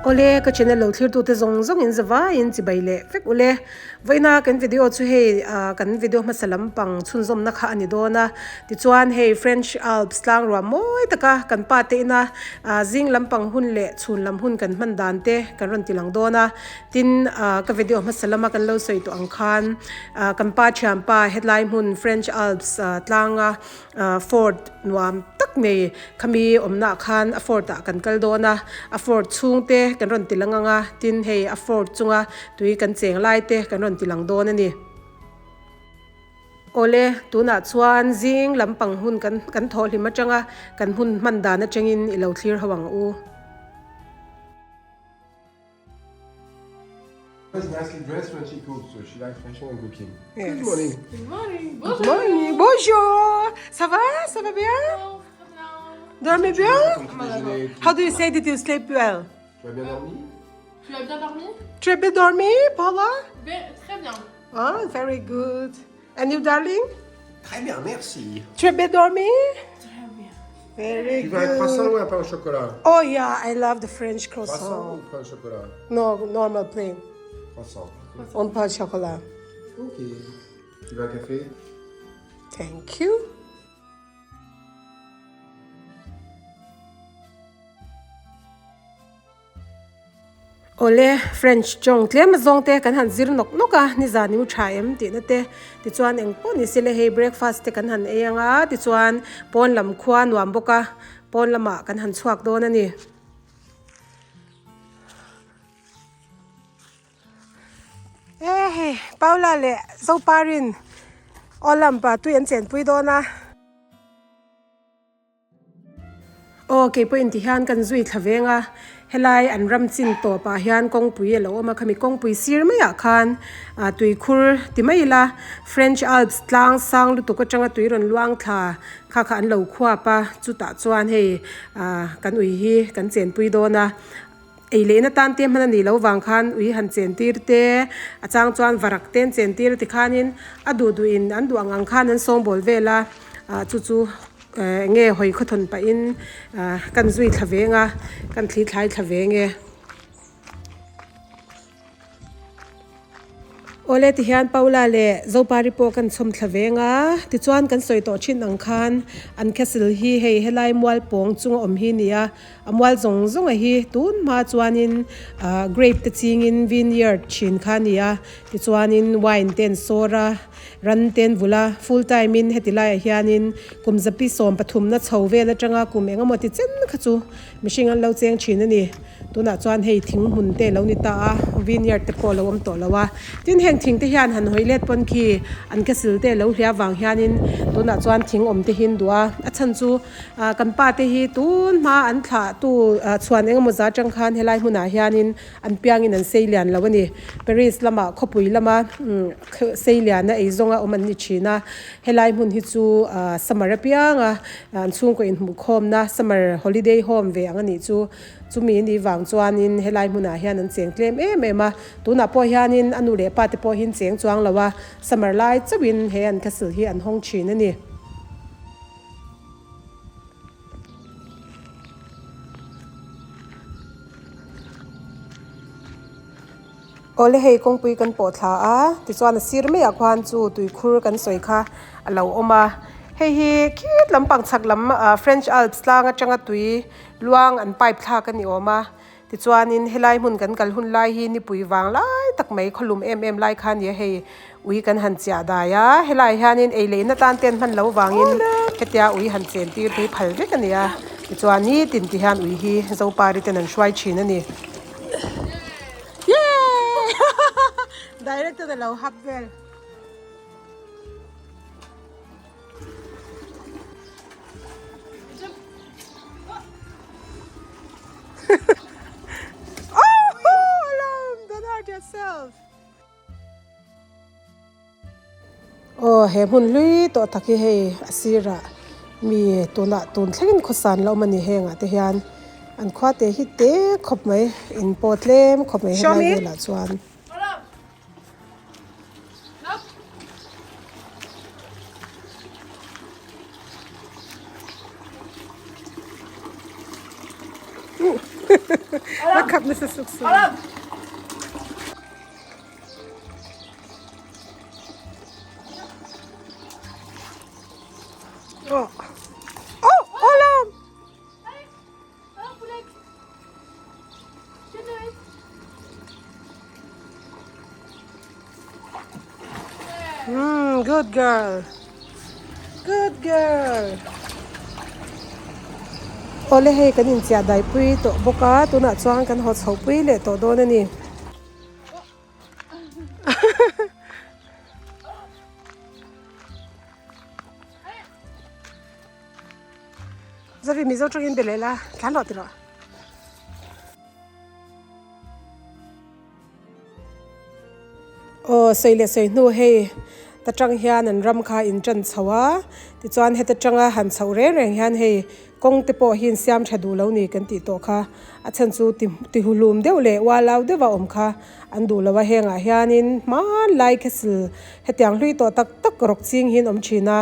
Awle, ka channel lo thlirtute zawng zawng in zavaiin chibai leh vek ule. Vawiina kan video chu hei ah kan video hmasa lampang chhunzawmna kha a ni dawn a. Tichuan hei French Alps tlang ruah mawi taka kan pa te ina ah zing lampang hun leh chhun lam hun kan hman dan te kan rawn ti lang dawn a. Tin ah ka video hmasa lama kan lo sawi tawh ang khan ah kan pa thianpa hetlai hmun French Alps tlanga fort nuam tak nei khami awmna ah khan a fort ah kan kal dawn a, a fort chhung te kan rawn ti lang ang a, tin hei a fort chunga tui kan cheng lai te kan rawn ti lang dawn a ni. Awle, tunah chuan zing lampang hun kan kan thawh hlim atanga kan hun hman dan atangin i lo thlir ho ang u. Is nicely dressed when she cooks, so she likes fashion and cooking. Yes. Good morning. Good morning. Good morning. Bonjour. Ça va? Ça va bien? Dormez bien? Ton petit déjeuner. Tu, How do you say did you sleep well? tu as bien dormi Tu as bien dormi Tu as bien dormi, Paula? Bien, Très bien. Oh, very good. And you, darling? Très bien, merci. Tu as bien dormi? Très bien. Very Tu veux un croissant good. ou un pain au chocolat Oh yeah, I love the French Croissant croissant. ou pain au chocolat No, normal plain. Croissant. On pain au chocolat. Ok. Tu veux un café Thank you. Awle, French tawng tlem azawng te kan han zir nawk nawk a, nizan i u tha em tihna te, tichuan eng pawh ni sile hei breakfast te kan han ei anga tichuan pawn lam khua nuam bawk a, pawn lamah kan han chhuak dawn a ni. E hei Paula leh Zoparin aw lampa tui an chenpui dawn a. Aw keipawh in ti hian kan zui thla veng a, helai an ram chin tawp ah hian kawngpui a lo awm a, khami kawngpui sir maiah khan ah tuikhur ti mai ila French Alps tlang sang lutuk atanga tui rawn luang thla kha kha an lo khuap a, chutah chuan hei ah kan ui hi kan chenpui dawn a. Ei lehna tan te hman a nih loh vang khan ui han chen tir te, a chang chuan varak te an chen tir tikhanin a duh duhin an duh ang ang khan an sawngbawl vel a, ah chu chu eh eng nge hawi khawthawn pahin ah kan zui thla veng a, kan thli thlai thla veng e. Awle tihian Paula leh Zopari pawh kan chhawm thla veng a, tichuan kan sawi tawh thin ang khan an castle hi hei helai mual pawng chunga awm hi a ni a, a mual zawng zawng a hi tun hma chuanin ah grape te chingin vineyard thin kha a ni a, tichuanin wine te an sawr a, ran te an vulh a, full time in heti laiah hianin kum zapi 13 na chho vel atanga kum eng emaw ti chen kha chu mihring an lo cheng thin a ni. Tunah chuan hei thing hmun te alo ni ta a, vineyard te pawh alo awm tawh lo a. Tin heng thing te hian han hawi let pawn khi an castle te alo hliah avang hianin tunah chuan thing awm te hi an duh a. A chhan chu ah kan pa te hi tun hma an thlah tu ah chhuan eng emaw zah atang khan helai hmunah hianin an piangin an sei lian lo a ni. Paris lamah khawpui lama umm sei liana ei zawnga awm an ni thin a. Helai hmun hi chu ah summer apianga an chhungkaw inhmuhkhawmna summer holiday home ve ang a nih chu. Chumi ni vang chuanin helai hmunah hian an cheng tlem em em a, tunah pawh hianin a nu leh pa te pawh hi an cheng chuang lo a, summer lai chauhin he an castle hi an hawng thin a ni. Awle hei kawngpui kan pawh thla a, tichuan a sir maiah khuan chu tuikhur kan sawi kha a lo awm a, hei hi khit lampang chhak lam ah French Alps tlang atanga tui luang an pipe thlak a ni awm a, tichuanin helai hmun kan kal hun lai hi nipui vang lai tak mai khawlum em em lai kha a ni a, hei ui kan han chiah dai a, helaiah hianin ei leh na tan te an hman loh vangin hetia ui han chen tir te hi phal vek a ni a, tichuan nitin ti hian ui hi Zopari ten an hruai thin a ni. Yay! Direct ten alo hap vel. Oh, alarm! Don't hurt yourself. Aw he hmun hlui tawh tak hi hei a sirah mi tunah tun thlengin khawsan la awm a ni hengah te hian an khua te hi te khawp mai in pawh tlem khawp mai helai velah chuan. La khap nasa suk suk. Oh. Oh, oğlum. Mm, good girl. Good girl. Awle hei kan inchiah daipui tawh bawk a, tunah chuan kan haw chho pui leh tawh dawn a ni. Zavi Mizo tawngin be leh la, thlan rawh ti rawh. Aw sawi leh sawi hnu hei ta tang hian an ram kha in tan chho a tichuan heta tanga han chhoh reng reng hian hei kawng te pawh hi in siam tha duh lo ni kan tih tawh kha a chhan chu ti ti huhlum deuh leh ualau deuh a awm kha an duh lo a hengah hianin hmanlai castle hetiang hlui tawh tak tak rawk ching hi an awm thin a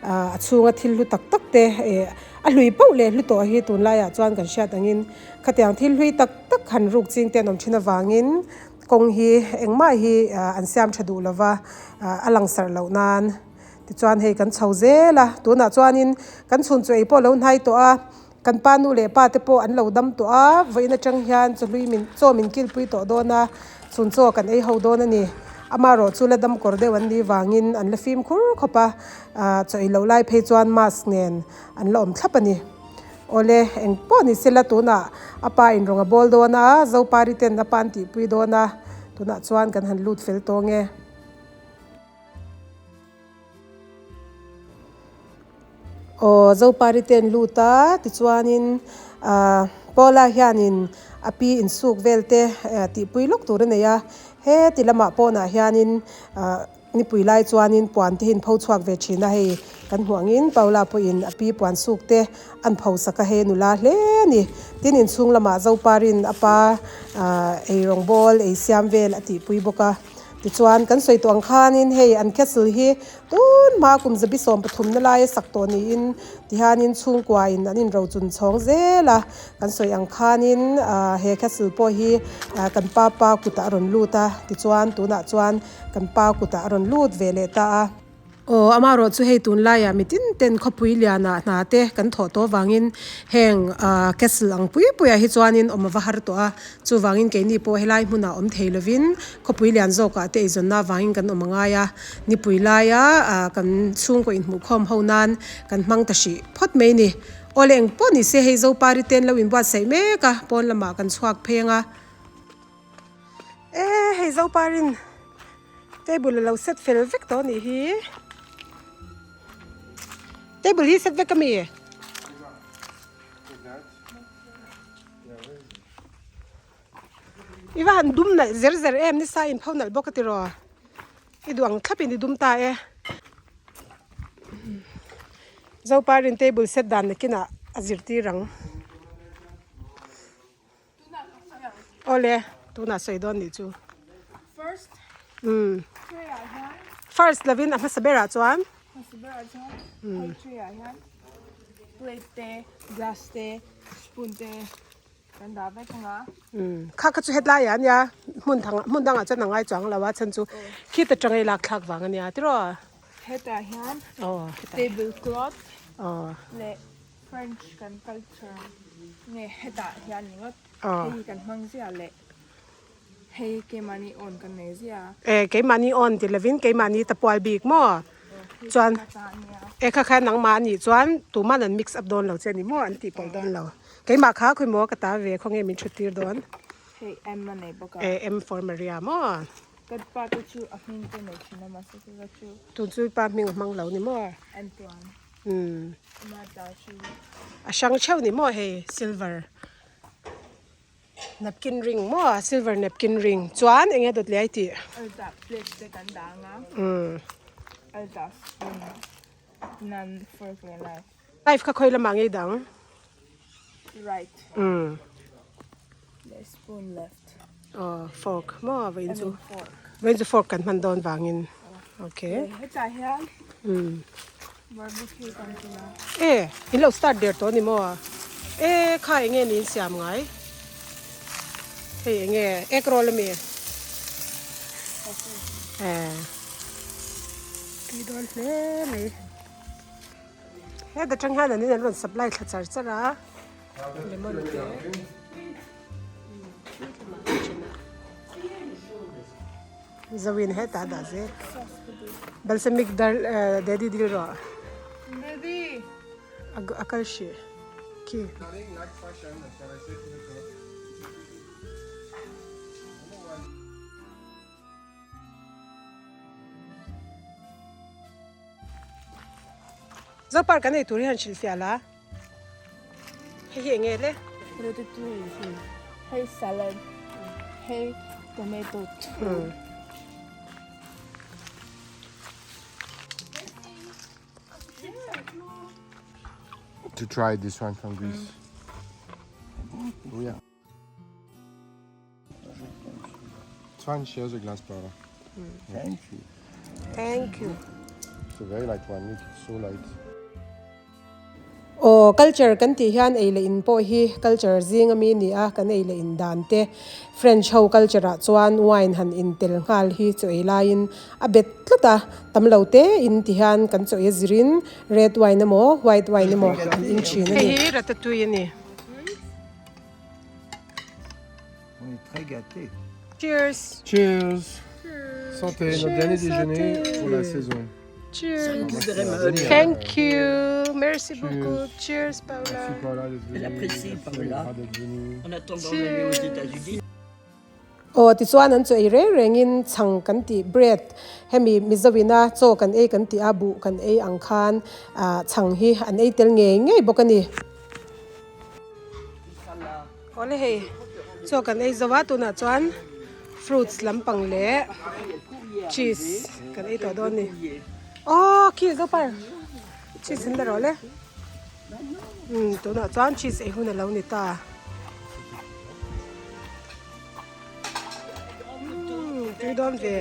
ah a chhunga thil hlu tak tak te eh a hlui pauh leh hlu tawh hi tunlaiah chuan kan hriat angin khatiang thil hlui tak tak han ruk ching te an awm thin avangin kawng hi engmah hi an siam tha duh lova a langsarh loh nan tichuan hei kan chho zel a tunah chuanin kan chhun chu ei pawh a lo hnai tawh a kan pa nu leh pa te pawh an lo dam tawh a vawiin atang hian chawhlui min chaw min kilpui tawh dawn a chhun chaw kan ei ho dawn a ni amaherawh chu la dam kawr deuh an nih vangin an la fimkhur khawp a chaw ei loh lai phei chuan mask nen an la awm thlap a ni. Awle, eng pawh ni sela tunah a pa in rawn a bawl dawn a, Zopari ten a pa an tihpui dawn a, tunah chuan kan han lut fel tawng e. Aw, Zopari ten lut a, tichuanin ah Paula hianin a pi insuk vel te tihpui lawk tur a nei a, heti lamah pawnah hianin ah Nipui lai chuanin puan te hi an pho chhuak ve thin a, hei kan hmuh angin Paula pawhin a pi puan suk te an pho sak a, hei nula hle a ni. Tin, inchhung lamah Zoparin a pa eirawng bawl ei siam vel a tihpui bawk a. Tichuan, kan sawi tawh ang khanin hei an castle hi tun hma kum zabi 13 na laia sak tawh niin tihianin chhungkuain an inro chun chhawng zel a. Kan sawi ang khanin he castle pawh hi kan pa pa kutah a rawn lut a, tichuan tunah chuan Kan pa kutah a rawn lut ve leh ta a. Aw, amaherawh chu hei tunlaiah mi tin ten khawpui lianah hna te kan thawh tawh avangin heng castle ang pui puiah hi chuanin awm a va har tawh a. Chuvangin keini pawh helai hmunah awm thei lovin khawpui lian zawkah te eizawnna avangin kan awm a ngai a. Nipui laia kan chhungkaw inhmuhkhawm ho nan kan hmang ta hrih phawt mai ni. Aw le engpawh ni se hei Zopari ten lo inbuatsaih mek a, pawn lamah kan chhuak pheng a. E hei Zoparin table alo set fel vek tawh anih hi table hi set vek ami i va han dum nalh zer zer em nisa in pho nalh bawk a tiraw i duh ang thlap in i dum ta e Zoparin table set dan nakinah a zirtir ang. Awle, tunah sawi dawn nih chu. First. Um. Tray ah hian. First lovin a hmasa berah chuan. Hmasa berah chuan. Um. Hei tray ah hian plate te, glass te, spoon te kan dah vek ang a. Um. Kha kha chu hetlai ah ania hmun thang hmun dangah chuan a ngai chuang lo a chhan chu khita tang ei lak thlak vang ania tiraw. Hetah hian Aw hetah. Table cloth. Aw. Leh French kan culture nge hetah hian ringawt Aw. hei hi kan hmang ziah leh hei keimahni awn kan nei ziah. E keimahni awn ti lovin keimahni ta pual bik maw? Chuan e kha kha nangmah anih chuan tuman an mix up dawn lo che a ni maw an tih pawlh dawn lo. Keimah kha khawi maw ka ta ve khawnge min thut tir dawn. Hei M a nei bawk a. E M for Maria maw? Ka pa te chu a hming te nei thin a mahse chu ka chu. Tun chu i pa hming a hmang lo ni maw? Antoine. Umm. A hrang theuh ni maw hei silver napkin ring maw silver napkin ring chuan eng nge dawt leh ai tih. Umm. Knife kha khawi lamah ngei dang. Umm. Aw fork maw vawiin chu vawiin chu fork kan hman dawn vangin okay umm e in lo start der tawh a ni maw e kha eng nge niin siam ngai. Hei enge egg roll ami? Eh. Tui dawn hle mai. Heta tang hian an in an rawn supply thla char char a. Lemon te. Zawin hetah dah zel. Balsamic dar daddy dil rawh. Daddy. A kal hrih khi. Zopar kan ei tur hi han hrilhfiah la. Hei hi enge le? Ratatouille. Hei salad. Hei tomato thu. To try this one from Greece. Oh yeah. Chuan share the glass powder. Thank you. Thank you. It's a very light one, look, it's so light. Aw, culture kan tih hian ei leh in pawh hi culture zing ami a ni a, kan ei leh in dan te French ho culture ah chuan wine han in tel nghal hi chaw ei laiin a bet tlat a, tam lo te in ti hian kan chaw ei a zirin red wine emaw white wine emaw an in thin a ni. Hei hi ratatouille a ni. On est très gâtés. Cheers. Cheers. Santé, notre dernier déjeuner pour la saison. Cheers. Thank you. Merci beaucoup. Cheers, Paula. Merci Paola d'être venue. Elle apprécie, Merci Paola. Laura d'être venue. En attendant d'aller aux États-Unis. Aw tichuan an chaw ei reng rengin chhang kan tih bread hemi Mizoina chaw kan ei kan tih a buh kan ei ang khan ah chhang hi an ei tel ngei ngei bawk a ni. Awle hei chaw kan ei zo a tunah chuan fruits lampang leh cheese kan ei tawh dawn a ni aw khi zo par cheese an la rawh le umm tunah chuan cheese ei hun a lo ni ta umm tui dawn ve.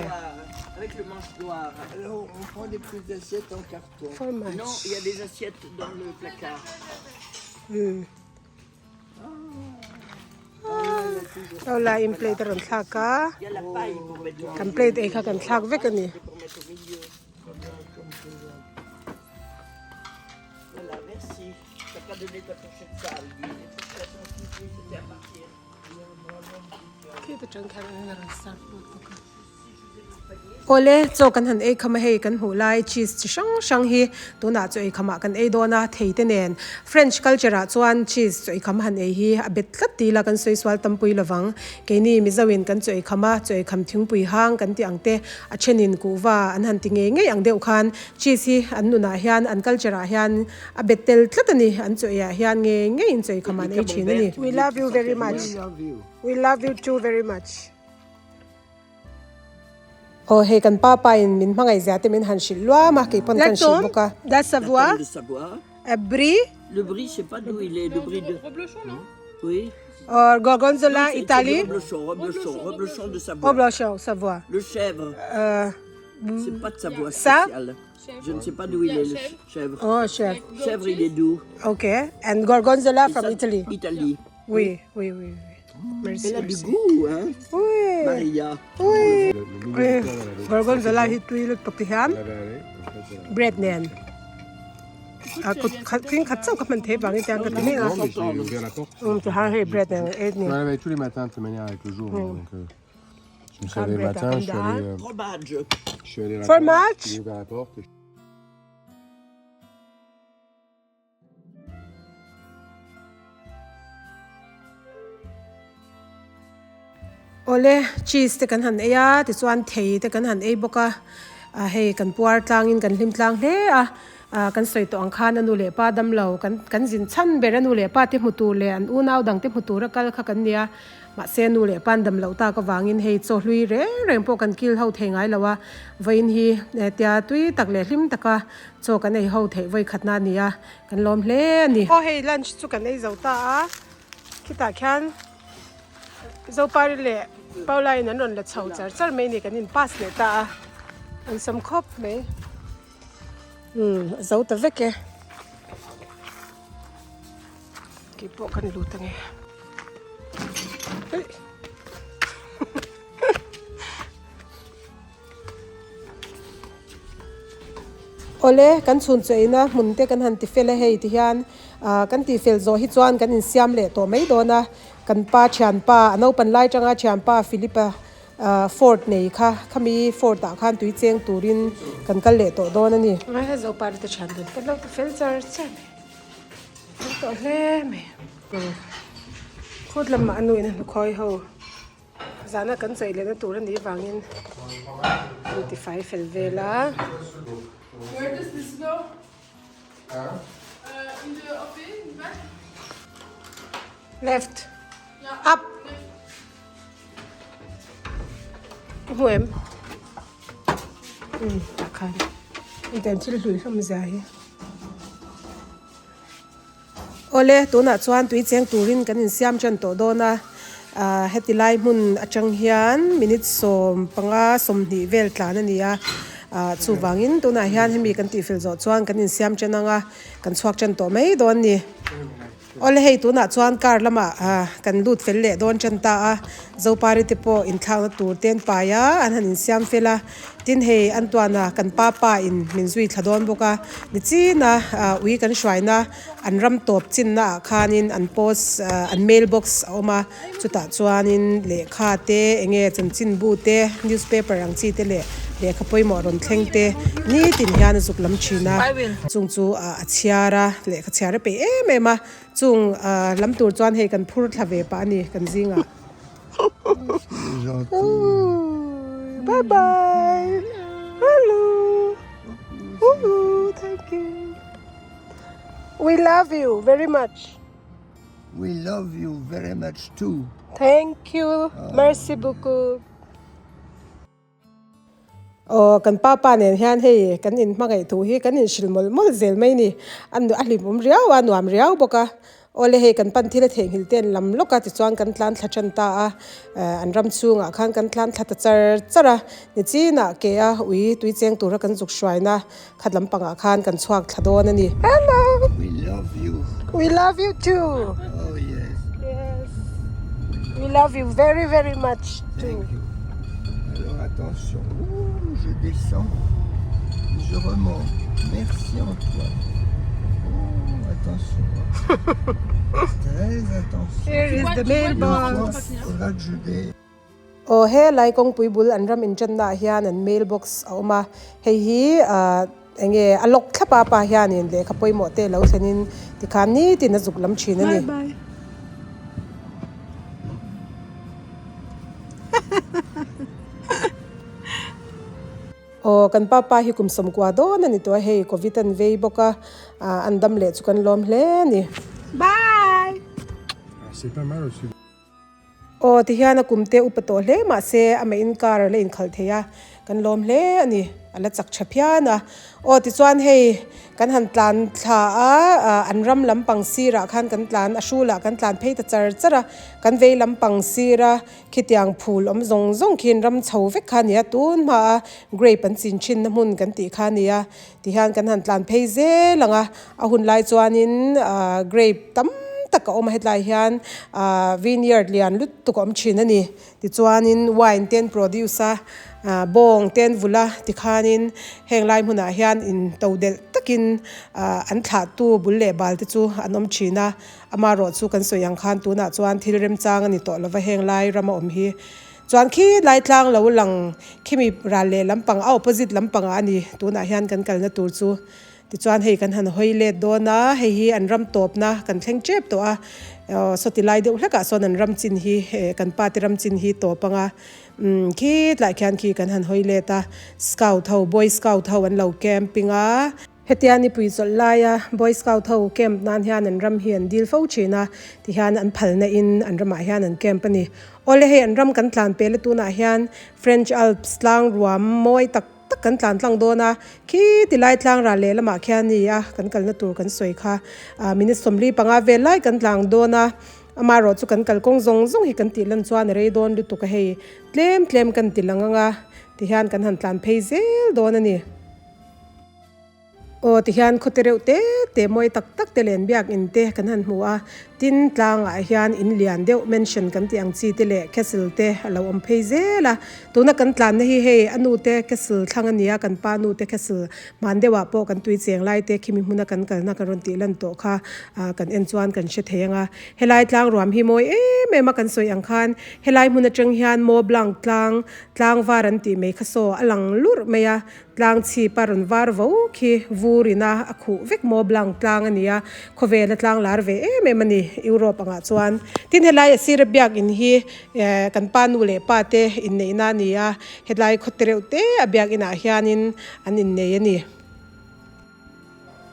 Umm. Aw lai in plate a rawn thlak a kan plate ei kha kan thlak vek a ni. Khi te tang khan an rawn serve lut bawk a. Awle, chaw kan han ei kham a hei kan hmuh lai cheese chi hrang hrang hi tunah chaw ei khamah kan ei dawn a thei te nen French culture ah chuan cheese chaw ei kham han ei hi a bet tlat ti ila kan sawi sual tampui lovang keini Mizo in kan chaw ei kham a chaw ei kham thingpui hang kan tih ang te a thenin kuhva an han ti ngei ngei ang deuh khan cheese hi an nunah hian an culture ah hian a bet tel tlat a ni an chaw ei ah hian ngei ngei in chaw ei kham an ei thin a ni. We love you very much. We love you too very much. Aw hei kan pa pa in min hmangaih zia te min han hrilh luam a, kei pawn kan hrilh bawk a. Da Savoie, a brie. Le brie je sais pas d'où il est le brie de Oui. Or gorgonzola Italie. Reblochon, reblochon, reblochon de Savoie. Reblochon, Savoie. Le chèvre. C'est pas de Savoie spécial. Je ne sais pas d'où il est le chèvre. Oh, chèvre. Chèvre, il est d'où Ok. And gorgonzola from Italy. Italie. Oui, oui, oui. Merci, Elle a du merci. goût, hein Oui. Maria. Oui. Gorgonzola hi tui lutuk ti hian bread nen a kut khat thing khat chauh ka hman thei vangin tiang ka ti mai a. Non, mais j'ai ouvert la porte. Um ti har hei bread nen ei ni. Je me réveille tous les matins de toute manière avec le jour. Donc, euh, je me suis Ah, réveillé le bread matin, je suis à allé, euh, Fromage. je suis allé à la Fromage. porte, j'ai ouvert la porte. Et... Awle, cheese te kan han ei a, tichuan thei te kan han ei bawk a, ah hei kan puar tlangin kan hlim tlang hle a, ah kan sawi tawh ang khan a nu leh pa damlo kan kan zin chhan ber a nu leh pa te hmu tur leh an unau dang te hmu tur a kal kha kan nia, mahse nu leh pa an dam loh tak avangin hei chaw hlui reng reng pawh kan kil ho thei ngai lo a, vawiin hi tia tui tak leh hlim taka chaw kan ei ho theih vawi khatna a ni a, kan lawm hle a ni. Aw hei lunch chu kan ei zo ta a, khitah khian Zopari leh Paula in an rawn la chho char char mai a ni kan in pass leh ta a, an sam khawp mai. Umm a zo ta vek e. Keipawh kan lut ange. Eih. Awle, kan chhun chaw-ina hmun te kan han ti fel a hei ti hian ah kan tih fel zawh hi chuan kan insiam leh tawh mai dawn a, kan pa thianpa a naupan lai tanga thianpa Philip-a ah fort nei kha khami fort ah khan tui cheng turin kan kal leh tawh dawn a ni. Ngaihna Zopari te thian dun kan lo ti fel char char mai, fel tawh hle mai. Khut lamah a nuin a hnukhawi ho. Zana kan chawih lehna tur a nih vangin an ti fai fel vel a. Left up Ka hmu em? Umm tah khan engtiang thil hlui hlawm zia hi. Awle, tunah chuan tui cheng turin kan insiam tan tawh dawn a, ah heti lai hmun atang hian minute 15 20 vel tlan a ni a, ah chuvangin tunah hian hemi kan tihfel zawh chuan kan insiam tan ang a, kan chhuak tan tawh mai dawn a ni. Awle hei tunah chuan car lamah ah kan lut fel leh dawn tan ta a, Zopari te pawh inthlakna tur te an pai a, an han insiam fel a. Tin hei an tuana kan pa pa in min zui thla dawn bawk a, nichina ui kan hruaina an ram tawp chinna ah khanin an post an mail box a awm a, chutah chuanin lehkha te enge chanchinbu te newspaper ang chi te leh lehkha pawimawh rawn thleng te nitin hian a zuk lam thin a, chung chu a chhiar a lehkha chhiar a peih em em a, chung lam tur chuan hei kan phur thla ve pah a ni kan zingah. Bye bye. Hello. Ooh, thank you. We love you very much. We love you very much too. Thank you. Merci beaucoup. Aw kan pa pa nen hian hei kan in hmangaih thu hi kan inhrilh mawlh mawlh zel mai ni. A a hlim awm riau a, nuam riau bawk a. Awle hei kan pan thil a theihnghilh te an lam lawk a tichuan kan tlan thla tan ta a. Eh an ram chhungah khan kan tlan thla ta char char a. Nichinah ke a ui tui cheng tura kan zuk hruaina khat lampangah khan kan chhuak thla dawn a ni. Hello! We love you. We love you too. Oh yes. Yes. We love you very very much too. Thank you. Alors attention. Ouh, je descends. Je remonte. Merci Antoine. Oh, attention. Très attention. Here is the mailbox. Faudra que je dé... Aw he lai kawngpui bul an ram inṭanna ah hian an mail box a awm a, hei hi ah eng nge a lock thlap a pa hianin lehkha pawimawh te lo thlenin tikhan nitin a zuk lam thin a ni. Aw kan papa hi kum sawmkua dawn a ni tawh a hei covid an vei bawk a ah an dam leh chu kan lawm hle a ni. Bye. Aw tihian a kum te upa tawh hle mahse amah in car a la inkhalh thei a, kan lawm hle a ni, a la chak tha phian a. Aw tichuan hei kan han tlan thla a, an ram lampang sirah khan kan tlan a hrulah kan tlan phei ta char char a, kan vei lampang sira khitiang phul awm zawng zawng khian ram chho vek kha a ni a, tun hmaa grape an chin thinna hmun kan tih kha a ni a, tihian kan han tlan phei zel ang a, a hun lai chuanin grape tam tak a awm a hetlai hian ahh vineyard lian lutuk a awm thin a ni tichuanin wine te an produce a ah bawng te an vulh a tikhanin heng lai hmunah hian in to delh takin ah an thlah tu bul leh bal te chu an awm thin a amaherawh chu kan sawi ang khan tunah chuan thil remchang a ni tawh lova heng lai rama awm hi chuan khi lai tlang lo lang khimi ral leh lampang a opposite lampangah a ni tunah hian kan kalna tur chu. Tichuan hei kan han hawi let dawn a, hei hi an ram tawpna kan thleng tep tawh a, aw saw ti lai deuh hlekah sawn an ram chin hi eh kan pa te ram chin hi tawp ang a, umm khi tlai khian khi kan han hawi let a, scout ho boy scout ho an lo camping a, hetia nipui chawlh laia boy scout ho camp nan hian an ram hi an dil fo thin a, tihian an phalna in an ramah hian an camp a ni. Awle hei an ram kan tlan pel a tunah hian French Alps tlang ruam mawi tak tak kan tlan tlang dawn a, khi ti lai tlang ral leh lamah khian ni a kan kalna tur kan sawi kha ah minute 45 vel lai kan tlang dawn a, amaherawh chu kan kalkawng zawng zawng hi kan tih lan chuan a rei dawn lutuk a hei tlem tlem kan ti lang ang a tihian kan han tlan phei zel dawn a ni. Aw tihian khawte reuh te te mawi tak tak te len biak in te kan han hmu a tin tlangah hian in lian deuh mansion kan tih ang chi te leh castle te a lo awm phei zel a tuna kan tlanna hi hei a nu te castle thlang a ni a kan pa nu te castle hman deuh ah pawh kan tui cheng lai te khimi hmuna kan kalna kan rawn tih lan tawh kha ah kan en chuan kan hre thei ang a helai tlang ruam hi mawi em em a kan sawi ang khan helai hmun atang hian Mont Blanc tlang tlang var an tih mai kha saw a lang lurh mai a. Tlang chhip a rawn var vo khi vur ina a khuh vek maw blank tlang a ni a, khawvel a tlang lar ve em em a ni Europe angah chuan. Tin helai a sira biak in hi eh kan pa nu leh pa te inneihna a ni a, hetlai khaw te reuh te a biak inah hianin an innei a ni.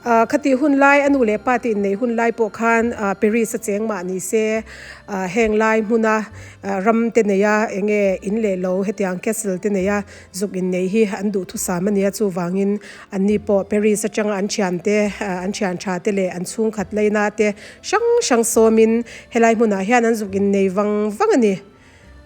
Ah khatih hun lai a nu leh pa te inneih hun lai pawh khan ah Paris a cheng mah ni se ah heng lai hmuna ah ram te nei a eng nge in leh lo hetiang castle te nei a zuk inneih hi an duhthusam a nia chuvangin anni pawh Paris atanga an thiante ah an thian tha te leh an chhungkhat laina te hrang hrang sawmin helai hmunah hian an zuk innei vang vang a ni.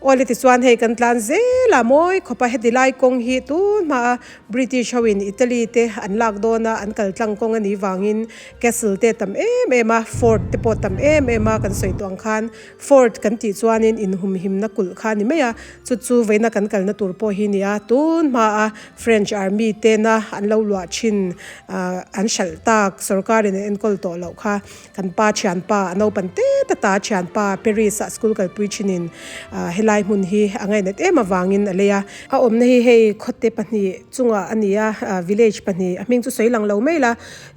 Awle tichuan hei kan tlan zel a mawi khawp a, heti lai kawng hi tun hma a British ho in Italy te an lak dawn a an kal tlang kawng a nih vangin castle te tam em em a, fort te pawh tam em em a kan sawi tawh ang khan fort kan tih chuanin inhumhimna kulh kha a ni mai a, chu chu vawiina kan kalna tur pawh hi a ni a, tun hma a French army tena an lo luah thin ah an hralh tak sorkarin an enkawl tawh loh kha. Kan pa thianpa a naupan te ta ta thianpa Paris ah school kalpui thinin ah helai hmun hi a ngainat em avangin a lei a. A awmna hi hei khawte pahnih chungah a ni a, ah village pahnih a hming chu sawi lang lo mai la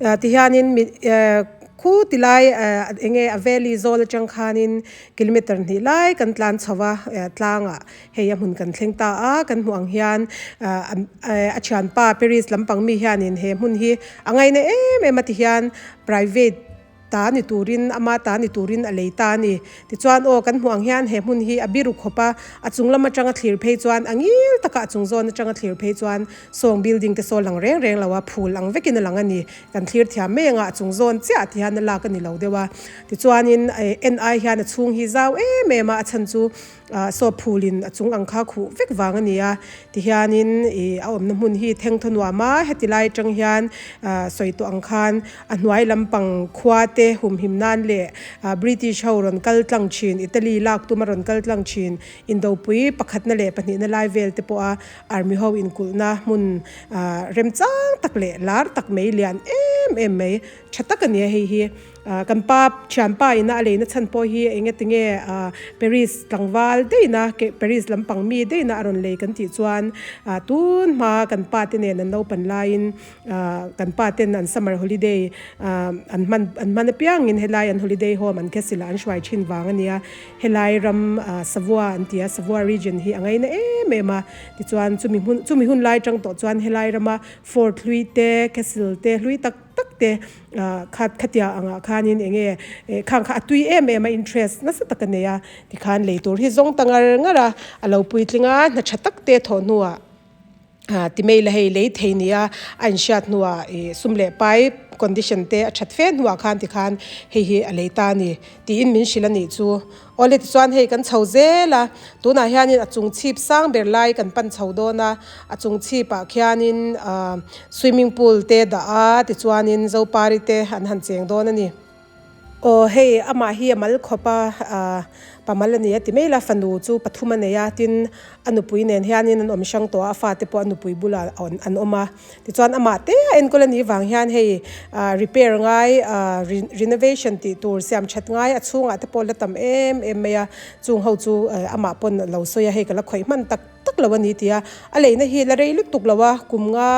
ah tihianin mi eh khu ti lai eh eng nge a valley zawl atang khanin kilometer hnih lai kan tlan chho a eh tlangah hei a hmun kan thleng ta a kan hmuh ang hian ah a thianpa Paris lampang mi hianin he hmun hi a ngaina em em a tihian private ta ni turin ama ta ni turin a lei ta a ni. Tichuan aw kan hmuh ang hian he hmun hi a biru khawp a, a chung lam atanga thlir phei chuan a ngil taka a chung zawn atanga thlir phei chuan sawng building te saw lang reng reng lo a, phul ang vekin a lang a ni. Kan thlir thiam mai anga a chung zawn chiah ti hian a lak a ni lo deuh a. Tichuanin en ai hian a chhung hi zau em em a, a chhan chu Ah saw phulin a chung ang kha khuh vek vang a ni a, tihianin ih a awmna hmun hi thengthaw nuam a, heti lai atang hian ah sawi tawh ang khan a hnuai lampang khua te humhim nan leh ah British ho rawn kal tlang thin, Italy lak tuma rawn kal tlang thin, indopui pakhatna leh pahnihna lai vel te pawha army ho inkulhna hmun ah remchang tak leh lar tak mai lian em em mai tha tak a ni a hei hi. Kan pa thianpa ina a leina chhan pawh hi eng nge tinge Paris tlangval daihna Paris lampang mi daihna a rawn lei kan tih chuan tun hma kan pa te nen an naupan laiin kan pa ten an summer holiday an hman an hman apiangin helai an holiday home an castle ah an hruai thin vang a nia helai ram Savoie an ti a Savoie region hi a ngaina em em a tichuan chumi hmun chumi hun lai tang tawh chuan helai rama fort hlui te castle te hlui tak tak te ah khat khatia angah khanin eng nge eh khang kha a tui em em a interest nasa tak a nei a tikhan lei tur hi zawng ta ngar ngar a a lo puitling a hna tha tak te thawh hnuah ah ti mai la hei lei thei nia a inhriat hnuah ih sum leh pai condition te a that fe hnuah khan tikhan hei hi a lei ta a ni tiin min hrilh a nih chu. Awle tichuan hei kan chho zel a, tunah hianin a chung chhip sang ber lai kan pan chho dawn a, a chung chhipah khianin ahh swimming pool te dah a tichuanin Zopari te an han cheng dawn a ni. Aw hei amah hi a mal khawp a, ahh pamal a ni a ti mai la, fanu chu pathum a nei a, tin a nupui nen hianin an awm hrang tawh a, a fate pawh a nupui bulah an awm a. Tichuan amah te a enkawl a nih vang hian hei ah repair ngai ah renovation tih tur siam that ngai a chhungah te pawh la tam em em mai a, chung ho chu amah pawn a lo sawi a hei ka la khawih hman tak tak lo a ni tih a, a leina hi la rei lutuk lo a kum nga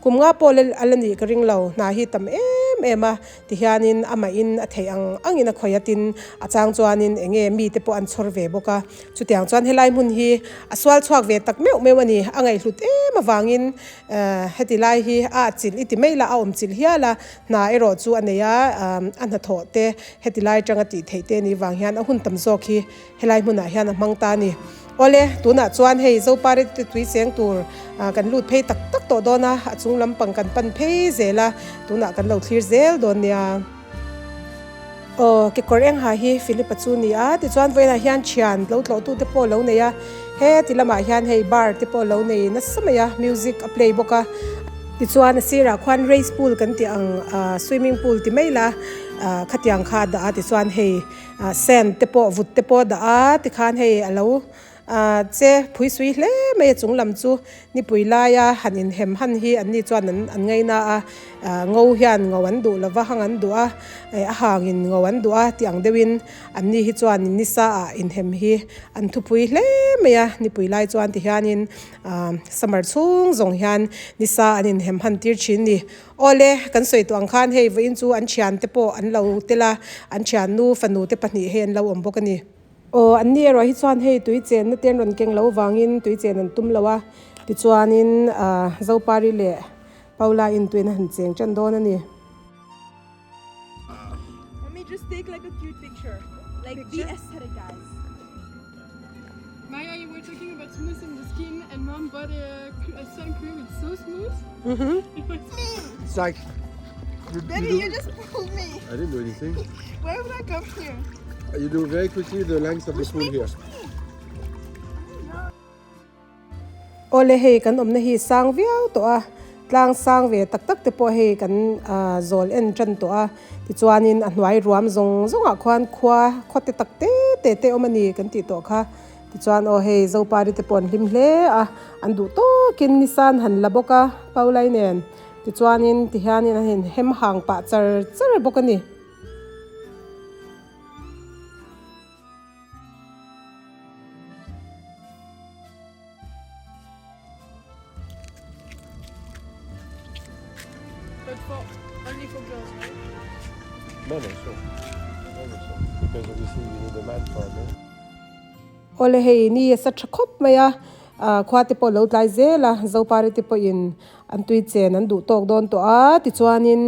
kum nga pawh la a la nih ka ring lo hna hi tam em em a tihianin amahin a theih ang angin a khawih a tin a chang chuanin eng nge mite pawh an chhawr ve bawk a. Chutiang chuan helai hmun hi a sual chhuak ve tak meuh meuh a ni. A ngaihhlut em avangin heti lai hi a atchilh i ti mai la, a awm chilh hial a, hna erawh chu a nei a, a hnathawh te heti lai atanga tih theih te anih vang hian a hun tam zawk hi helai hmunah hian a hmang ta a ni. Awle, tunah chuan hei Zopari te tui cheng tur kan lut phei tak tak tawh dawn a, a chung lampang kan pan phei zel a, tunah kan lo thlir zel dawn nia. Aw, kekawr eng ha hi Philip-a chu ni a, tichuan vawiinah hian thian lo tlawhtute pawh a lo nei a, he ti lamah hian hei bar te pawh a lo nei nasa mai a, music a play bawk a. Tichuan a sirah khuan race pool kan tih ang ah swimming pool ti mai la ah khatiang kha a dah a tichuan hei ah sand te pawh vut te pawh a dah a tikhan hei a lo ah che phui sui hle mai a chung lam chu nipui laia han inhem han hi an ni chuan an an ngaina a ah ngo hian ngo an duh lova hang an duh a eh a hangin ngo an duh a tih ang deuhin an ni hi chuan nisa ah inhem hi an thupui hle mai a nipui lai chuan ti hianin Aaa summer chhung zawng hian nisa an inhem han tir thin ni. Awle, kan sawi tawh ang khan hei vawiin chu an thiante pawh an lo tel a, an thiannu fanu te pahnih hei an lo awm bawk a ni. Aw, an ni erawh hi chuan hei tui chenna te an rawn keng lo vangin tui chen an tum lo a, tichuanin aaa Zopari leh Paula in tuin a han cheng tan dawn a ni. Let me just take like a cute picture. Like be aesthetic guys. Maya, you were talking about smoothing the skin and mom bought a, a sun cream. It's so smooth. Mm-hmm. It's like you, Daddy, you, do, you just pulled me. I didn't do anything. Why would I come here? You do very quickly the length of the pool here. Awle hei kan awmna hi sang viau tawh a, tlang sang ve tak tak te pawh hei kan ah zawl en tan tawh a, tichuanin a hnuai ruam zawng zawngah khuan khua khaw te tak te te te awm a ni kan tih tawh kha, tichuan aw hei Zopari te pawh an hlim hle a, an duh tawkin nisan han la bawk a Paulai nen, tichuanin tihianin an inhem hang pah char char bawk a ni. But for only for girls, right? Men also. Men also. Because obviously you need a man for a man. Awle hei ni a sa tha khawp mai a, ah khua te pawh lo tlai zel a, Zopari te pawhin an tui chen an duh tawk dawn tawh a, tichuanin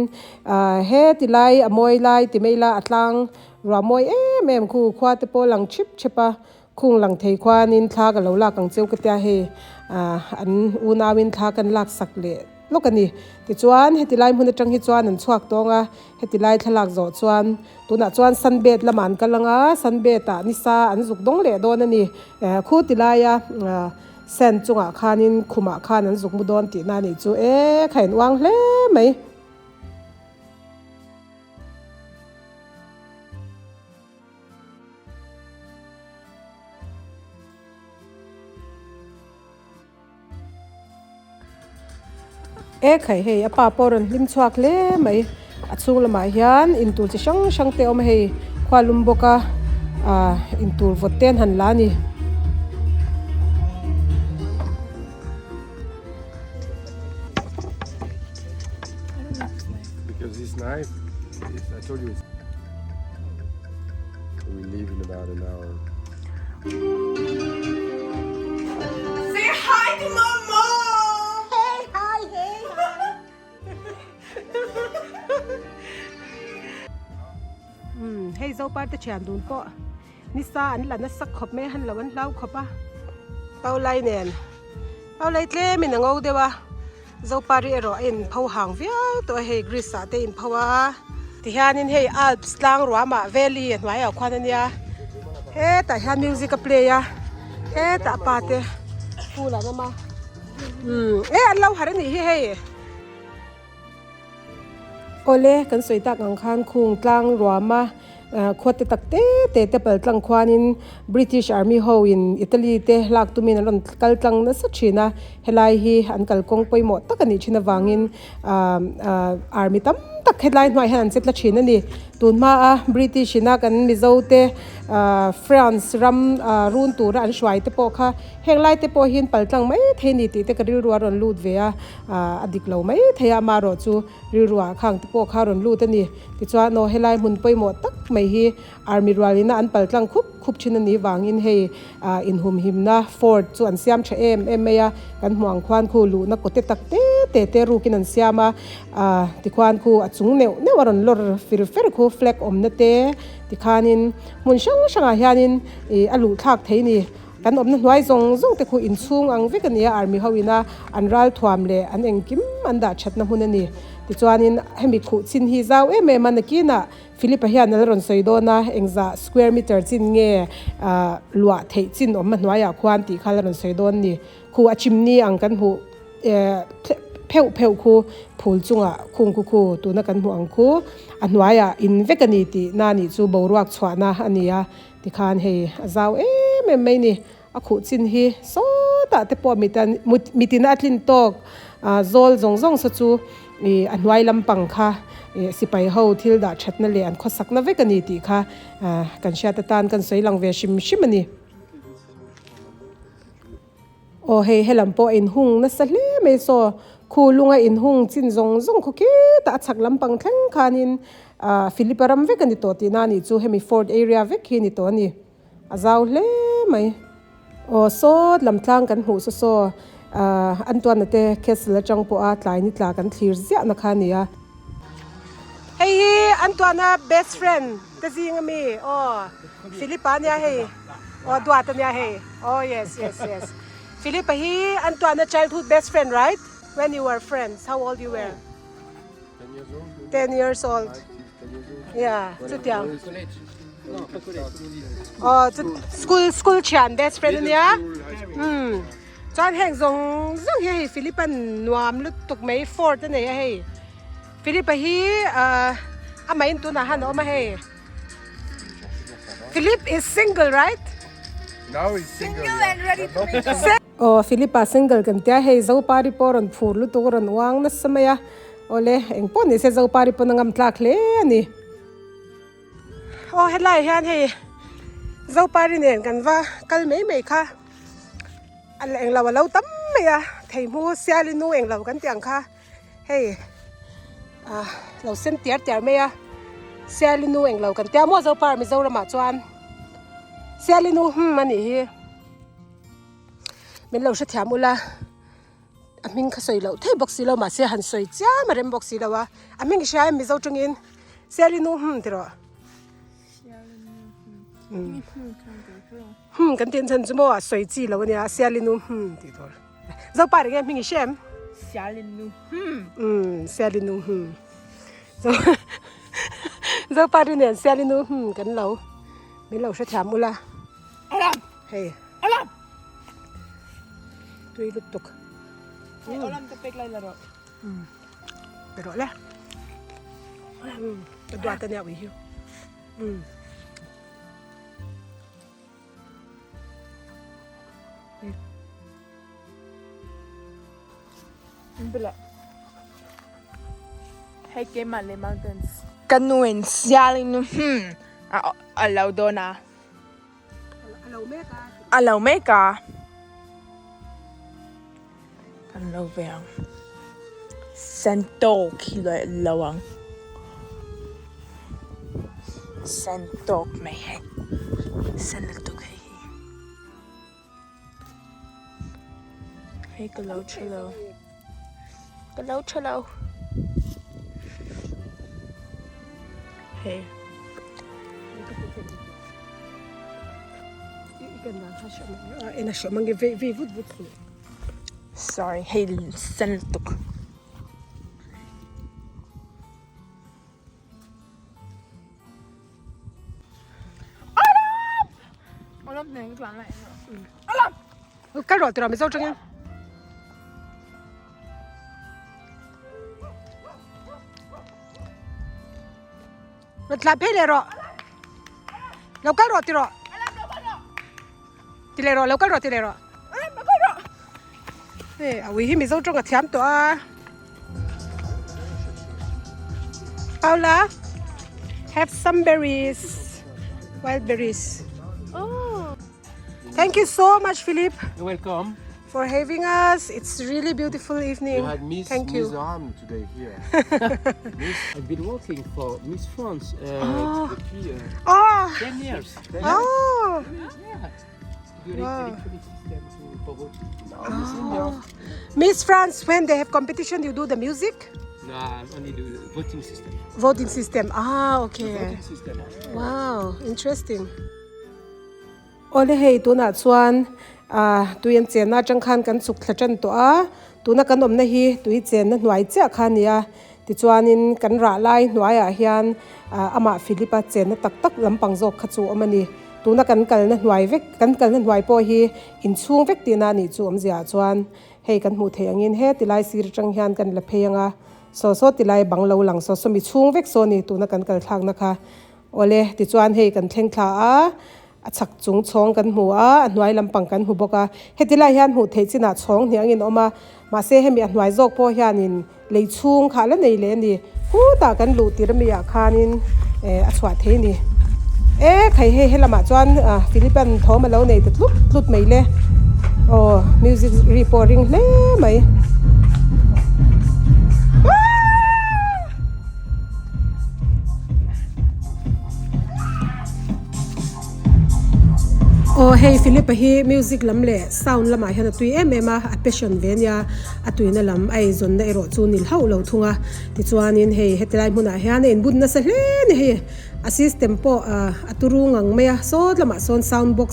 ah he ti lai a mawi lai ti mai la a tlang Ruah mawi em em khu khua te pawh lang chip chip a, khung lang thei khuanin thla ka lo lak ang cheu ka tia hei ah an unauin thla kan lak sak leh lawk a ni. Tichuan heti lai hmun atang hi chuan an chhuak tawng a, heti lai thlalak zawh chuan tunah chuan sunbed lamah an kal ang a, sunbed ah nisa an zuk dawng leh dawn a ni. Eh khu ti laia ah sand chungah khanin khumah khan an zuk mu dawn tihna a nih chu e kha in uang hle mai. E khai hei a pa pawh a rawn hlim chhuak hle mai a chhung lamah hian intur chi hrang hrang te a awm a hei khua lum bawk a ah intur vawt te an han la a ni. Because this knife, is, I told you, it's we leave in about an hour. Say hi to my mom! Hey, hi, hey, hi. Hmm, hei Zopar te thian dun pawh nisa an la nasa khawp mai a, han lo an hlau khawp a. Paulai nen, Paulai tlemin a ngo deuh a. Zopari erawh a inpho hang viau tawh a hei Greece ah te a inpho a tihianin hei Alps tlang ruamah valley a hnuaiah khuan a nia hetah hian music a play a hetah pa te pool an awm a umm e an lo harh a nih hi hei. Awle kan sawi tak ang khan khung tlang ruama Khua te tak te te te pal tlang khuanin British Army ho in Italy te lak tumin an rawn kal tlang nasa thin a, helai hi an kalkawng pawimawh tak a nih thin avangin Army tam tak helai hnuaiah hian an che tla thin a ni. Tun hmaa British ina kan Mizo te France ram run tura an hruai te pawh kha heng lai te pawh hian pal tlang mai thei a ni tih te ka rilru a rawn lut ve a, a dik lo mai thei a amaherawhchu Rilruah khang te pawh kha rawn lut a ni. Tichuan aw helai hmun pawimawh tak mai hi army rualina an pal tlang khup khup thin a nih vangin hei ah inhumhimna fort chu an siam tha em em mai a, kan hmuh ang khuan khu luhna kawte tak te te te rukin an siam a, ah tikhuan khu a chung neuh neuh a rawn lawr fir fer khu flag awmna te tikhanin hmun hrang hrangah hianin ih a luh thlak thei a ni. Kan awmna hnuai zawng zawng te khu inchhung ang vek a ni a, army ho ina an ralthuam leh an engkim an dah thatna hmun a ni. Tichuanin hemi khuh chin hi zau em em a, nakinah Philip-a hian a la rawn sawi dawn a, engzah square meter chin nge luah theih chin awm a hnuaiah khuan tih kha a la rawn sawi dawn a ni. Khuh a chimni ang kan hmuh. pheuh pheuh khu phul chungah khung khu khu tuna kan hmuh ang khu a hnuaiah in vek a ni tih na nih chu boruak chhuahna a ni a tikhan hei a zau em em mai a ni a khuh chin hi sawtah te pawh mitan mitin a tlin tawk ah zawl zawng zawng saw chu ih a hnuai lampang kha ih sipai ho thil dah thatna leh an khawsakna vek a ni tih kha ah kan hriat atan kan sawi lang ve hrim hrim a ni. Aw hei helam pawh a inhung nasa hle mai saw khu lunga inhung chin zawng zawng khaw khitah a chhak lampang thleng khanin ah Philipa ram vek a ni tawh tihna a nih chu hemi fort area vek hi a ni tawh a ni a zau hle mai. Aw sawt lam tlang kan hmuh saw saw ah an tuanna te castle atang pawha tlai ni tla kan thlir ziah na kha a ni a. Hei hi an tuahna best friend te zing ami aw Philipa ania hei aw duat ania hei aw yes yes yes Philipa hi an tuahna childhood best friend right when you were friends how old you were ten years old yeah chutiang aw chu school school thian best friend ania umm chuan heng zawng zawng hi hei Philipa nuam lutuk mai fort a nei a hei. Philip-a hi ahh amah in tunah han a awm a hei Philip is single right? Now he's single yeah. Aw Philip-a single kan tia hei Zopari pawh rawn phur lutuk a rawn uang nasa mai a awle engpawh ni se Zopari pawn a ngam tlak hle a ni. Aw helai hian hei Zopari nen kan va kal mai mai kha a englo a lo tam mai a theihmu sialinu englo kan tih ang kha. Hei ah lo sen tiar tiar mai a Sialinu englo kan tia maw Zopar Mizoramah chuan Sialinu hmm a nih hi min lo hrethiam ula a hming kha sawi loh thei bawk si lo mahse han sawi chiam a rem bawk si lo a a hming hria em Mizo tangin Sialinu hmm ti rawh hmm kan tih an chhan chu maw a sawi chi lo a nia Sialinu hmm tih tur. Zopa ringe hming i hre em? Sialinu hmm. Um Sialinu hmm. Zo Zopa ri nen Sialinu hmm kan lo min lo hre thiam ula. Alam. Hei. Alam. Tui lutuk. Hei alam ka pek lai la rawh. Um. Pe rawh le. Um. Ka duat ania ui hi. Um. Hei keimah leh mountains. Ka nu in sialin hmm a lo dawn a. A lo mek a. Kan lo ve ang. Santawk hi lo ang. Santawk mai hei. Sen lutuk hei hi. Hei ka lo tha lo. Ka lo tha lo. Hei. Sorry hei sen lutuk. Kal rawh tiraw Mizo tangin. Rawn tlan phei leh rawh. Lo kal rawh ti rawh. Ti leh rawh lo kal rawh ti leh rawh. Hei a ui hi Mizo tawng a thiam tawh a. Paula have some berries wild berries. Oh. Thank you so much Philip. You're welcome. For having us. It's really beautiful evening. You had Miss Thank you. Mizoram today here. Miss, I've been working for Miss France uh, Oh. depuis uh, Oh. 10 years. 10 Oh. years, yeah. The Wow. electronic system to, for voting. now Miss India. Miss France, when they have competition, you do the music? No, I only do the voting system. Voting system. Ah, okay. Voting system. Wow, interesting. Awle hei tunah chuan ah tui an chenna atang khan kan chhuk thla tan tawh a tuna kan awmna hi tui chenna hnuai chiah kha a ni a tichuanin kan rah lai hnuaiah hian ah amah Philip-a chenna tak tak lampang zawk kha chu a awm a ni. Tuna kan kalna hnuai vek kan kalna hnuai pawh hi inchhung vek tihna a nih chu awmzia ah chuan hei kan hmuh theih angin heti lai sir atang hian kan la phei ang a saw saw ti lai bang lo lang saw saw mi chhung vek saw a ni tuna kan kal thlakna kha. Awle tichuan hei kan thleng thla a a chhak chung chhawng kan hmu a a hnuai lampang kan hmu bawk a heti lai hian hmuh theih chinah chhawng hniang in a awm a mahse hemi a hnuai zawk pawh hianin lei chhung kha la nei leh a ni khutah kan luh tir ami ah khanin eh a chhuah thei a ni e khai hei helamah chuan ah Philipan thawm alo nei ta tlut tlut mai le aw music ri pawh a ring hle mai. Aw hei Philip-a hi music lam leh sound lamah hian a tui em em a a passion ve ania a tuina lam a eizawnna erawh chu nil hauh lo thung a tichuanin hei heti lai hmunah hian a inbun nasa hle a ni hei a system pawh ah a turu ngang mai a sawt lamah sawn sound box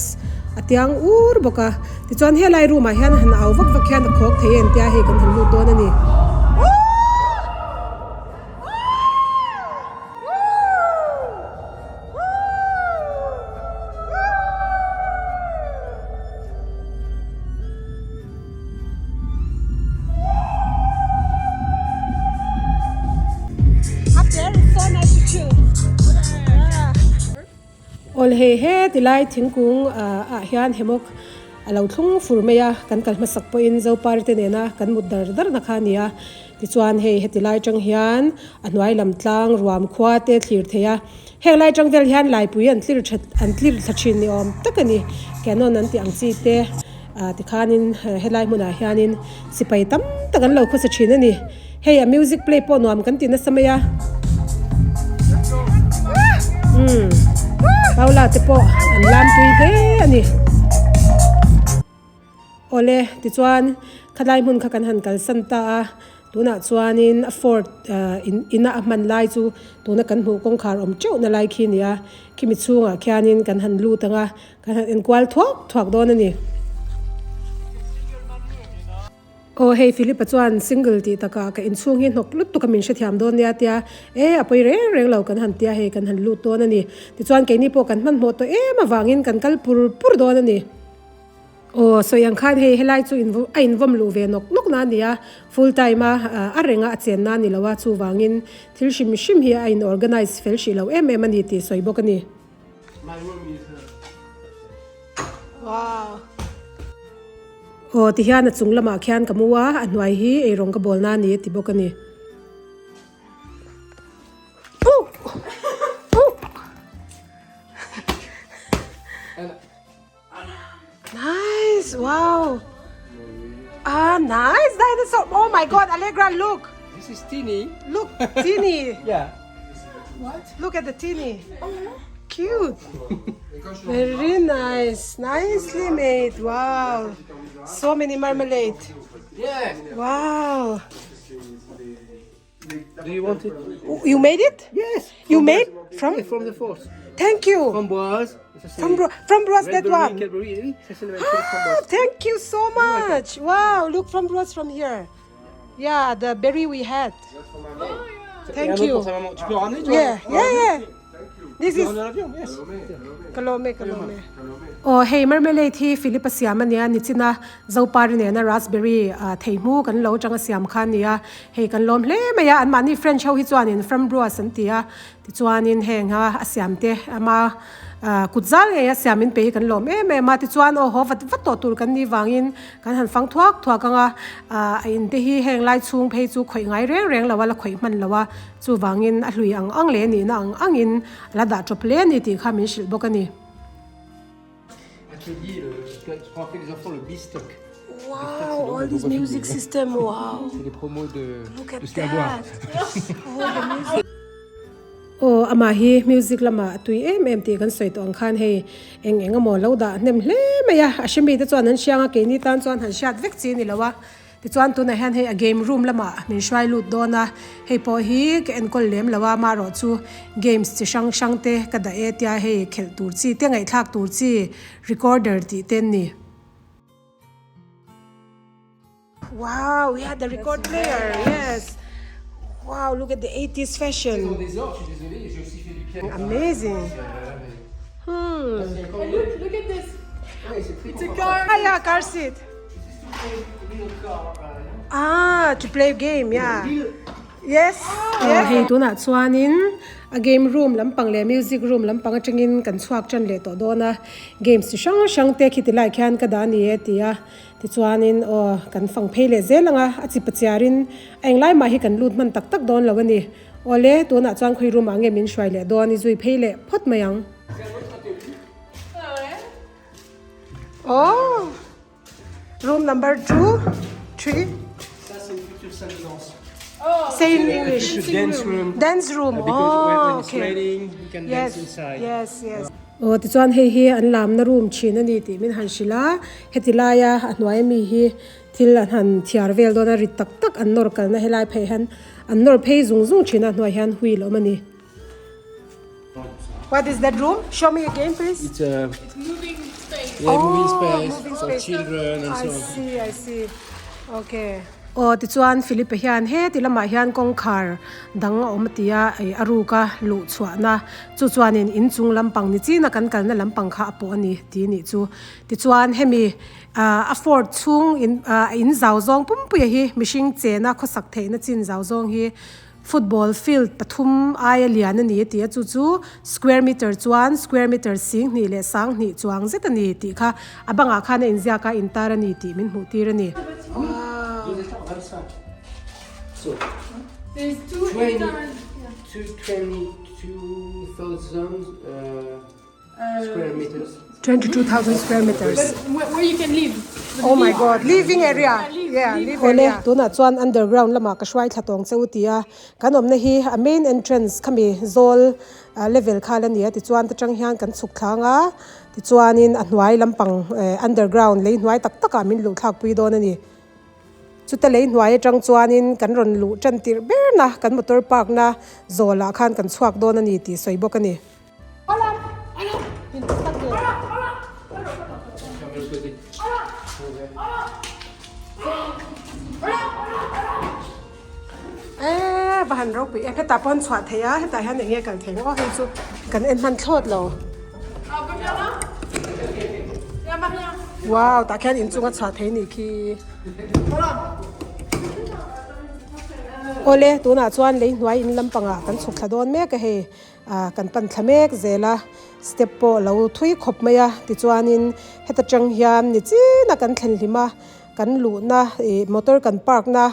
a tiang ur bawk a tichuan helai room ah hian han au vak vak hian a khawk thei em tia hei kan han lut dawn a ni. Awl hei he tilai thingkung ah hian hemawk a lo thlung fur mai a kan kal hmasak pawhin zopar te nena kan mut dar dar na kha a ni a. Tichuan hei heti lai atang hian a hnuai lam tlang ruam khua te thlir thei a, heng lai atang vel hian laipui an tlir that an tlir thla thin ni awm tak a ni. Canon an tih ang chi te ah tikhanin helai hmunah hianin sipai tam tak an lo khawsa thin a ni. Hei a music play pawh nuam kan ti nasa mai a. Umm Paula te pawh an lam tui hle a ni. Awle, tichuan khalai hmun kha kan han kalsan ta a, tunah chuanin a fort in ina a hman lai chu tuna kan hmuh kawngkhar awm teuh na lai khi a ni a, khimi chhungah khianin kan han lut ang a, kan han enkual thuak thuak dawn a ni. Aw hei Philip-a chuan single tih takah ka inchhung hi hnawk lutuk a min hrethiam dawn nia tia e a pawi reng reng lo kan han tia hei kan han lut dawn a ni. Tichuan keini pawh kan hmanhmawh tawh em avangin kan kal pur pur dawn a ni. Aw, sawi ang khan hei helai chu in a invawm luh ve nawk nawk na a ni a, full time a a renga a chen na a ni lo a, chuvangin thil hrim hrim hi a in organize fel hrih lo em em a ni tih sawi bawk a ni. Wow. Aw, tihian a chung lamah khian ka mu a, a hnuai hi eirawng ka bawl na a ni a ti bawk a ni. Nice! Wow! Ah, nice dinosaur! Oh my god, Allegra, look! This is teeny. Look, teeny! Yeah. What? Look at the teeny. Cute! Very nice. Nicely made. Wow. So many marmalade. Yeah. Wow. Do you want it? You made it? Yes. You made from? Yeah, from the force. Thank you. Framboise. From framboise that one. Cadbury, Ah, thank you so much. Wow, look framboise from here. Yeah, the berry we had. Thank you. Yeah, yeah, yeah. This is Kalome kalome. Aw hei marmalade hi Philip a siam a nia nichina Zopari nena raspberry theihmu kan lo atanga siam kha a nia hei kan lawm hle mai a anmahni French ho hi chuanin framboise an ti a tichuanin heng a a siam te ama kut zal ngei a siam in pe hi kan lawm em em a tichuan aw haw vat vat tawh tur kan nih vangin kan han fang thuak thuak ang a a in te hi heng lai chhung phei chu khawih ngai reng reng lo a la khawih hman lo a. Chuvangin a hlui ang ang leh nihna ang angin a la dah tawp hle a ni tih kha min hrilh bawk a ni. Wow, all this music system, wow. Look at that. All the music. Aw, amah hi music lamah a tui em em tih kan sawi tawh ang khan hei eng eng emaw lo dah hnem hle mai a, a hremi te chuan an hriang a, keini tan chuan han hriat vek chi a ni lo a. Tichuan tunah hian hei a game room lamah min hruai lut dawn a, hei pawh hi ka enkawl lem lo a, amaherawh chu games chi hrang hrang te ka dah e tia hei khelh tur chi te ngaihthlak tur chi recorder tih te an ni. Wow, yeah the record player, yes. Wow, look at the eighties fashion. Amazing. Hmm. And look, look at this. It's a car. Ah yeah, car seat. Ah, to play game, yeah. Yes, yes. Hei tunah chuanin a game room lampang leh music room lampang atangin kan chhuak tan leh tawh dawn a. Games chi hrang hrang te khi ti lai khian ka dah a ni e ti a. Tichuanin aw kan fang phei leh zel ang a, a chi pachiarin a englai mah hi kan lut hman tak tak dawn lo a ni. Awle, tunah chuan khawi room ah nge min hruai leh dawn i zui phei leh phawt mai ang. Oh! Room number 2, 3. Say in English. Dance room. Dance room. Because when, Oh, when it's okay. raining, you can Yes, dance inside. yes, yes. Aw tichuan hei hi an lamna room thin a ni tih min han hrilh a, heti laia a hnuai ami hi thil an han thiar vel dawn a, rit tak tak an nawr kalna helai phei hian an nawr phei zung zung thin a, hnuai hian wheel a awm a ni. What is that room? Show me again please. It's a It's moving space. yeah, moving Oh, space moving for space. children and I so on. see, I see. Okay. Aw tichuan Philippe hian heti lamah hian kawngkhar dang a awm a ti a, ih a ruka luh chhuahna chu chuanin inchung lampang ni china kan kalna lampang kha a pawh a ni tih nih chu. Tichuan hemi ah a fort chhung in ah in zau zawng pumpuia hi mihring chena khawsak theihna chin zau zawng hi Football field pathum aia lian a ni a ti a, chu chu square meter chuan square meter 10,000 leh 20,000 chuang zet a ni tih kha a bangah khan a inziak a intar a ni tih min hmuh tir a ni. There's two inside. 22,000 square meters. 22,000 square meters. But where you can live. Oh my god, living area. Yeah, live area. Awle, tunah chuan underground lamah ka hruai thla tawng che u ti a, kan awmna hi a main entrance khami zawl level kha la ni a, tichuan ta tang hian kan chhuk thlang a, tichuanin a hnuai lampang underground lei hnuai tak takah min luh thlak pui dawn a ni. Chuta lei hnuai atang chuanin kan rawn luh tan tirh berna kan motor park na zawlah khan kan chhuak dawn a ni tih sawi bawk a ni. Eee va han ropui em hetah pawh an chhuah thei a hetah hian eng nge kal thei maw hei chu kan en hman thlawt lo wow tah khian inchung a chhuah thei nih khi. Awle tunah chuan lei hnuai in lampangah kan chhuk thla dawn mek a hei. Ah kan pan thla mek zel a, step pawh lo thui khawp mai a, tichuanin heta tang hian ni chin a kan thlen hlim a, kan luhna ih motor kan park na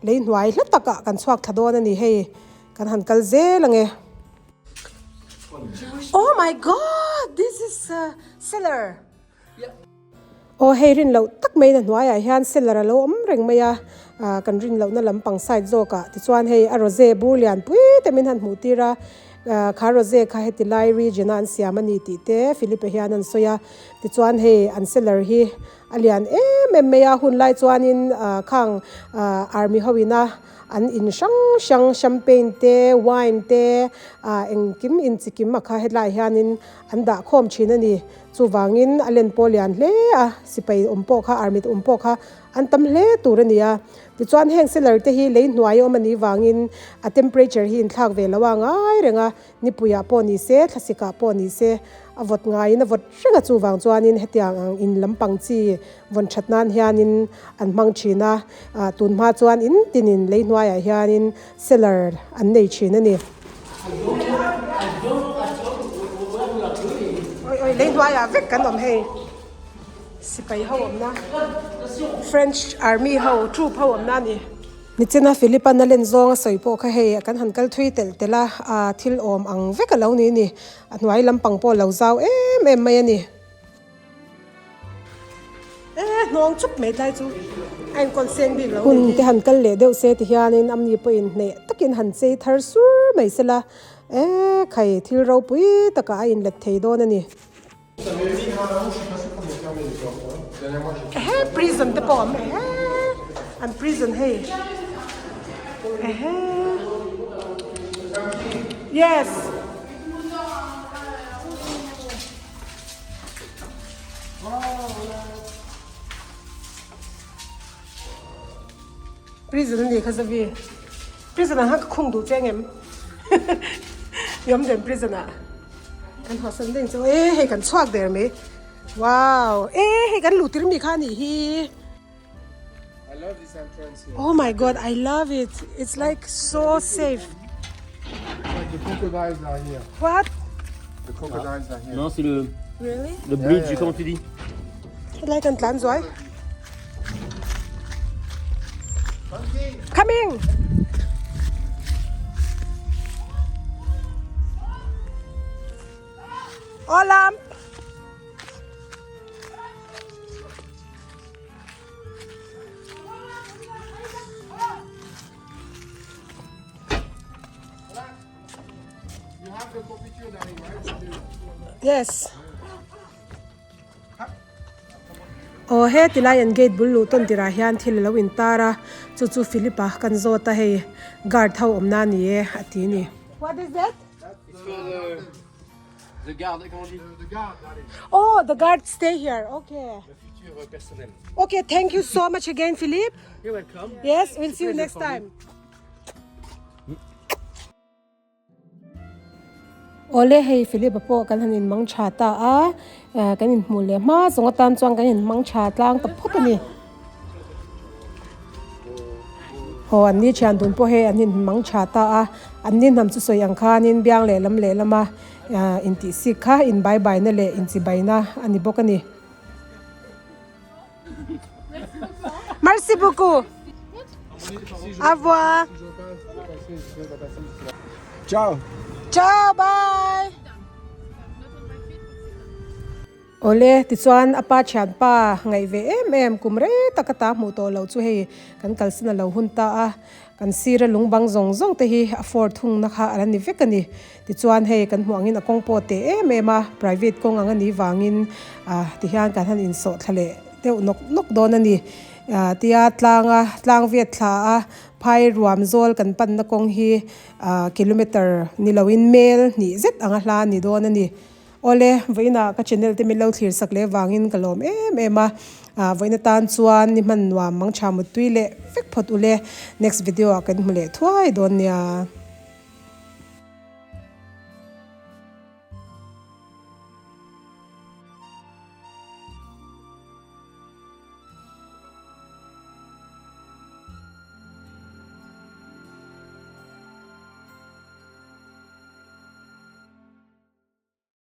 lei hnuai hla takah kan chhuak thla dawn a ni hei, kan han kal zel ang e. Oh my god this is a cellar. Aw hei rin loh tak maiin a hnuaiah hian cellar a lo awm reng mai a, ah kan rin lohna lampang side zawkah tichuan hei a rose bur lian pui te min han hmuh tir a, ah kha rose kha heti lai region a an siam a ni tih te Philip-a hian an sawi a, tichuan hei an cellar hi a lian em em mai a, hun lai chuanin ah khang ah army ho ina an in hrang hrang champagne te wine te ah engkim inchikim a kha hetlaiah hianin an dah khawm thin a ni. Chuvangin a len pawh lian hle a, sipai awm pawh kha, army te awm pawh kha an tam hle tur a ni a. Tichuan heng cellar te hi lei hnuai a awm a nih vangin a temperature hi inthlak ve lo a ngai reng a, nipuiah pawh ni se, thlasikah pawh ni se a vawt ngaiin a vawt reng a, chuvang chuanin hetiang ang in lampang chi vawn that nan hianin an hmang thin a, tun hma chuan in tinin lei hnuaiah hianin cellar an nei thin a ni. Oi oi lei hnuaiah vek kan awm hei sipai ho awmna French army ho troop ho awmna a ni. Nichina Philip-a na len zawng a sawi pawh kha hei kan han kal thui telh telh a, aa thil awm ang vek a lo ni ni. A hnuai lampang pawh a lo zau em em mai a ni. Eh hnawng chup mai tlai chu a inkawn seng bik lo hun te han kal leh deuh se ti hianin amni pawhin hneh takin han chei thar sur mai sela eh khai thil ropui takah a inlet thei dawn a ni. Ehe prison te pawh a awm ehe an prison hei ehe yes. Prison a ni kha Zavi. Prison ah khan ka khung duh che ngem? I awm den prison ah. Kan haw san deng chu e hei kan chhuak der mai wow e hei kan luh tir mi kha anih hi. I love this entrance here. Oh my god I love it it's like so safe. Like the crocodiles are here. What? The crocodiles are here. Non, c'est le, Really? le bridge, comment tu dis Helai kan tlan zuai. Coming. Hola. You have the confiture, darling, right? Yes. Aw he tilai an gate bul luh tawn tirah hian thil alo in tar a chu chu Philip-a kan zawt a hei guard ho awmna a ni e a ti a ni. What is that? It's for the, the garde, comment on dit The guard, darling. Oh, the guard stay here. Okay. Le futur personnel. Okay, thank you so much again, Philippe. You're welcome. Yes, we'll see you next time. Awle hei Philip-a pawh kan han inmang tha ta a, eh kan inhmuh leh hma zawng atan chuan kan inmang tha tlang ta phawt a ni. Aw an ni thian dun pawh hei an inmang tha ta a, an ni hnam chu sawi ang khanin biang lehlam lehlama eh intihsik kha inbaibaina leh inchibaina a ni bawk a ni. Merci beaucoup. Au revoir. Ciao. Ciao, bye. Awle, tichuan a pa thianpa ngaih ve em em kum rei tak ata hmuh tawh loh chu hei kan kalsan a lo hun ta a, kan sira lung bang zawng zawng te hi a fawr thungna kha a la ni vek a ni. Tichuan hei kan hmuh angin a kawng pawh teh em em a, private kawng ang a nih vangin ah tihian kan han insawh thla leh deuh nawk nawk dawn a ni. Ah tia tlanga tlang viat thla a phai ruam zawl kan panna kawng hi ah kilometer ni loin mel hnih zet anga hla a ni dawn a ni. Awle, vawiinah ka channel te min lo thlir sak leh vangin ka lawm em em a, ah vawiin atan chuan ni hman nuam mang tha muttui leh vek phawt ule, next video ah kan hmu leh thuai dawn nia.